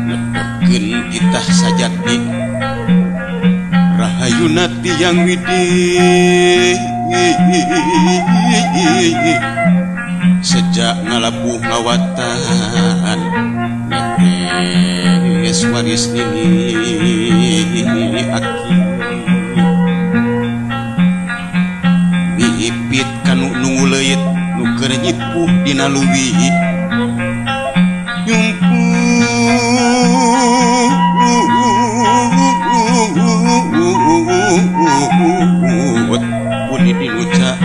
Netepkeun titah sajati rahayuna tiyang widi sejak ngalabuh ngawatan netes waris nini aki mihipit kanu nungu leuit nu keur nyipuh dina leuwi nyumput puni diluca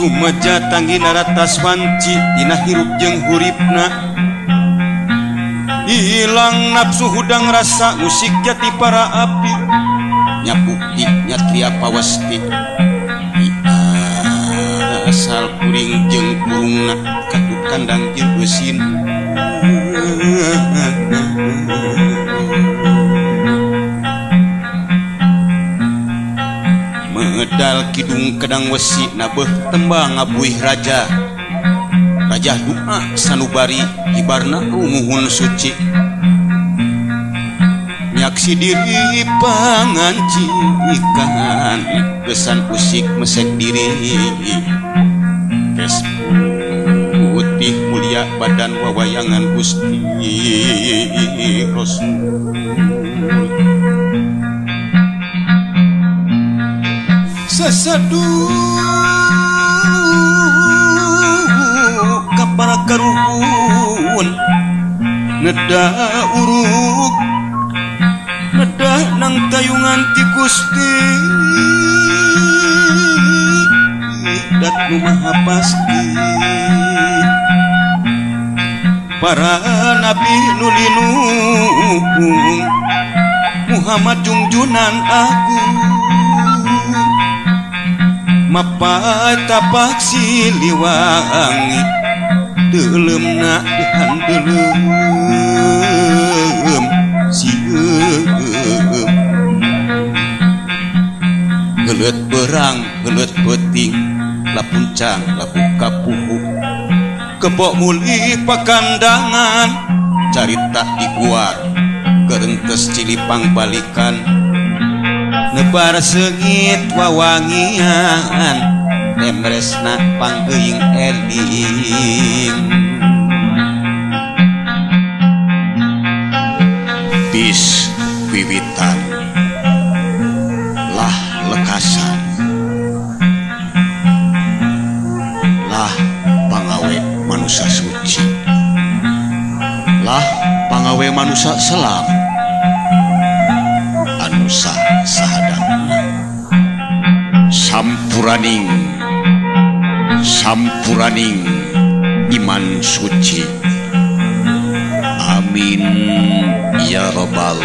Sumeja tanggi naratas wanci dina hirup jeung huripna hilang nafsu hudang rasa musik jati para api nyabukti nyatria pawasti asal kuring jeung kurungna katut kandang jeung eusin medal kidung kedang wesi nabeuh tembang ngabuih raja raja doa sanubari hibarna rumuhun suci nyaksi diri pangancikan kesan usik mesek diri kes putih mulia badan wawayangan Gusti Rasul seseduh kapara karuhun neda uruk neda nang tayungan ti Gusti dat nu maha pasti para nabi nu linung Muhammad jungjunan agung mapai tapak Siliwangi deuleumna dihandeuleum sieum geuleut beurang geuleut peuting lapuncang labuh kapuhu kebok mulih pakandangan carita diguar gerentes Cilipang balikan nebar seungit wawangian temresna pangeuing eling Tis wiwitan lah lekasan lah pangawe manusia suci lah pangawe manusia selam anusa sahadapna sampuraning sampuraning iman suci amin ya rabbal